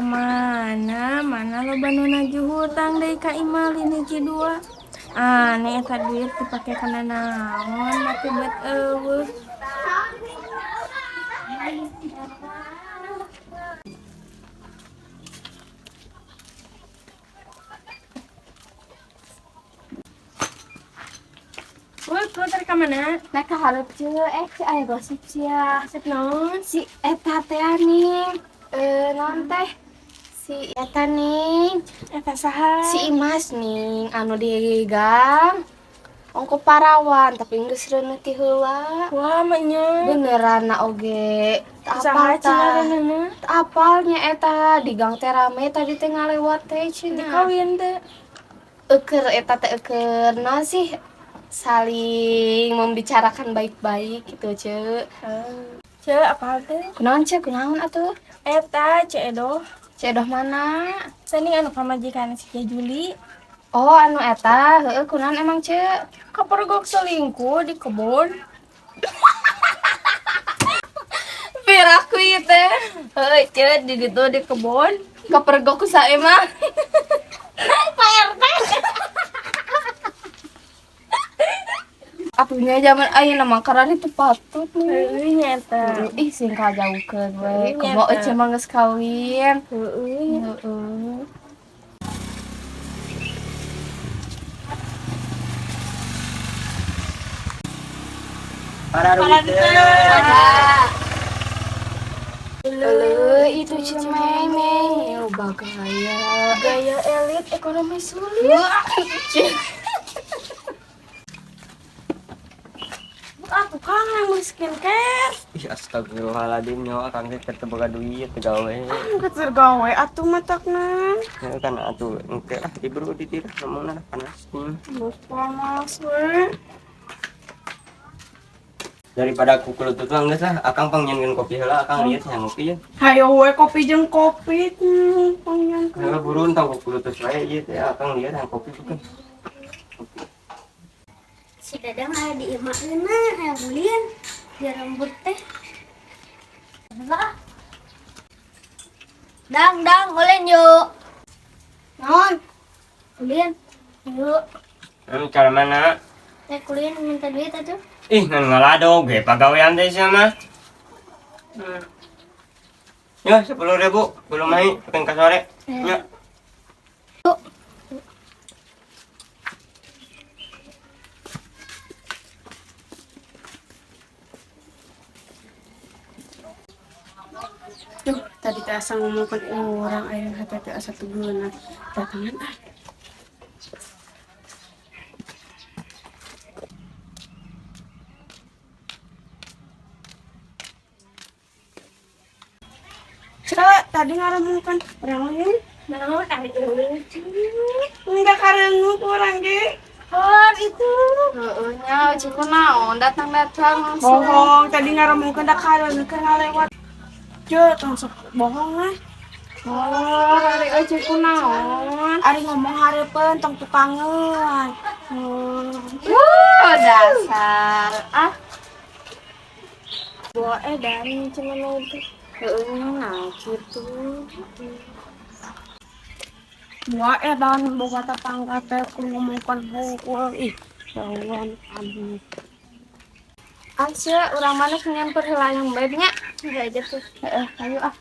Mana mana loba nu nagih hutang deui ka imah lini hiji dua. Aneh eta duit dipake kana naon tapi buat eueuh. Woi, keluar dari ka mana? Naik ka hareup ce, ce aya gosip sia. Gosip naon? Si eta teh ning, naon teh? Si eta ning, Eta saha? Si Imas ning anu di gang. Ongko parawan tapi geus reuneuh ti heula. Wah, maknya. Beneran na oge. Teu Saha apal cenah tah. reuneuhna? Teu apalnya eta di gang teh rame tadi teh ngalewat teh cenah. Dikawin teh. Euker eta teh euker naon sih? Saling membicarakan baik-baik gitu, Ce. Ce, apal teh? Kunaon, Ce? Kunaon atuh? Eta Ce Edo. Ce Edoh mana? Sani anu pamajikan si Ce Juli. Oh, anu eta, heueuh kunaon emang, Ce? Kapergok selingkuh di kebun. Piraku ieu teh. Heueuh, Ce, di ditu di kebun. Kapergok ku sae mah. Pak RT. Atunya zaman ayeuna mah karari teu patut nih. Heueuh nya eta. Ih, sing kajaukeun we. Heueuh, Komo nyata. ece mah geus kawin. Heueuh. Heeh. Para ruite. Leuh, itu cememe, loba gaya. Gaya elit ekonomi sulit. Ah, tukang yang beli skincare. Ih, astagfirullahaladzim, nyawa akang teh teu boga duit teu gawe. Geus gawe atuh matakna. Ya kan atuh engke lah diburu di dieu ngomongna panas. Geus panas we. Daripada ku kulutut mah geus lah, akang pangnyieunkeun kopi heula, akang lieu hayang ngopi ya. Hayo we kopi jeung kopi pangnyieunkeun. Heula buru tong ku kulutut wae ieu teh akang lieu hayang kopi bukan. Si Dadang ada di imah euna hayang ulin di rambut teh. Lah. Dang, dang, ulin yuk. Naon? Ulin. Yuk. Cara mana? Teh kulin minta duit atuh. Ih, ngan ngalado ge pagawean teh sia mah. Ya, 10.000 belum mai pengen ka sore. Ya. Duh, tadi teh asa ngomongkeun urang ayeuna hate teh asa teu geunah. Datangan ah. Cek, tadi ngaromongkeun urang lain. Naon ari eueuh? Enggak kareungu ku urang ge. Hor itu. Heeh nya, eueuh kunaon datang-datang langsung. Bohong, tadi ngaromongkeun da kareungu keur ngalewat. Cek, tong sok bohong lah. Oh, ari eueuh kunaon? Ari ngomong hareupeun tong tukangeun. Wuh, dasar. Ah, Bawa dan cenah itu. heueuh nya nah kitu. Bawa dan boga tetangga teh ku ngomongkeun hungkul ih. Jauhan kamu. Ah, sia, urang mana nyamper heula yang bae nya. Enggak aja tuh. Heeh, ayo ah.